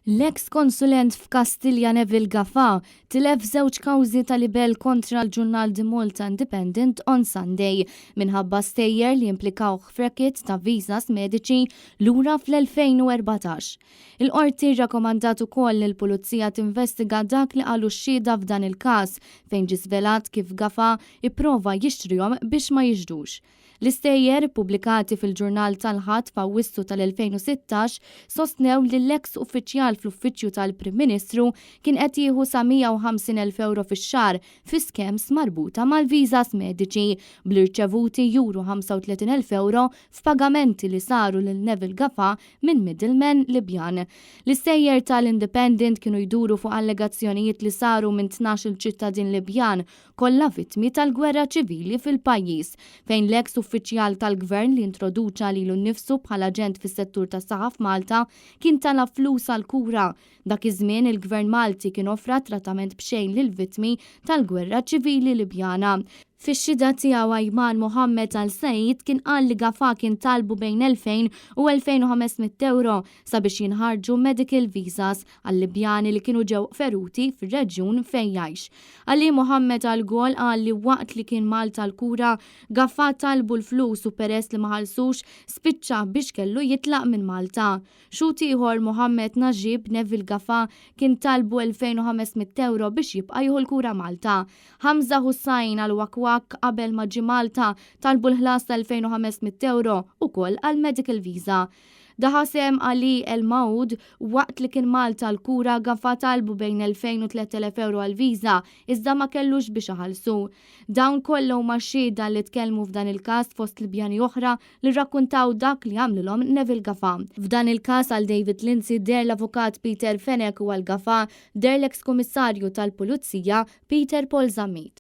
L-eks konsulent f'Kastilja Neville Gafà tilef żewġ kawżi ta' libell kontra l-ġurnal The Malta Independent on Sunday minħabba stejjer li implikawh f'racket ta' visas mediċi lura fl-2014. Il-Qorti rrakkomandat ukoll li l-Pulizija tinvestiga dak li qalu x-xhieda f'dan il-każ fejn ġie żvelat kif Gafà ipprova jixtrihom biex ma jixhdux. L-istejjer, ippubblikati fil-ġurnal tal-Ħadd f'Awwissu tal-2016, sostnew li l-eks uffiċjal fl-Uffiċċju tal-Prim Ministru kien qed jieħu sa 150,000 ewro fix-xahar fi scams marbuta mal-visas mediċi, bl-irċevuti juru 35,000 ewro f'pagamenti li saru lil Neville Gafà minn middleman Libjan. L-istejjer tal-Independent kienu jduru fuq allegazzjonijiet li saru minn 12-il ċittadin Libjan kollha vittmi tal-gwerra ċivili fil-pajjiż, fejn l-eks uffiċjal tal-Gvern li introduċa lilu nnifsu bħala aġent fis-settur tas-saħħa f'Malta kien talab flus għall-kura. Dak iż-żmien il-Gvern Malti kien offra trattament b'xejn lill-vittmi tal-gwerra ċivili Libjana. Fix-xhieda tiegħu Ayman Mohammed Al Said kien qal li Gafà kien talbu bejn 2,000 u 2,500 ewro sabiex jinħarġu medical visas għal-Libjani li kienu ġew feruti fir-reġjun fejn jgħix. Ali Mohammed Al-Ghol qal li waqt li kien Malta għall-kura, Gafà talbu l-flus u peress li ma ħallsux, spiċċa biex kellu jitlaq minn Malta. Xhud ieħor, Mohammed Najib Neville Gafà, kien talbu 2,500 ewro biex jibqa' jieħu l-kura Malta. Hamza Hussain Al-Wakwak qabel ma ġie Malta talbu l-ħlas ta' 2,500 ewro ukoll għall-medical visa. Dahasem Ali El Maoud, waqt li kien Malta għall-kura Gafà talbu bejn 2,000 u 3,000 ewro għall-viża, iżda ma kellux biex iħallsu. Dawn kollha huma xhieda li tkellmu f'dan il-każ fost Libjani oħra li rrakkuntaw dak li għamlilhom Neville Gafà. F'dan il-każ għal David Lindsay deher l-Avukat Peter Fenech u għal Gafà deher l-eks Kummissarju tal-Pulizija Peter Paul Zammit.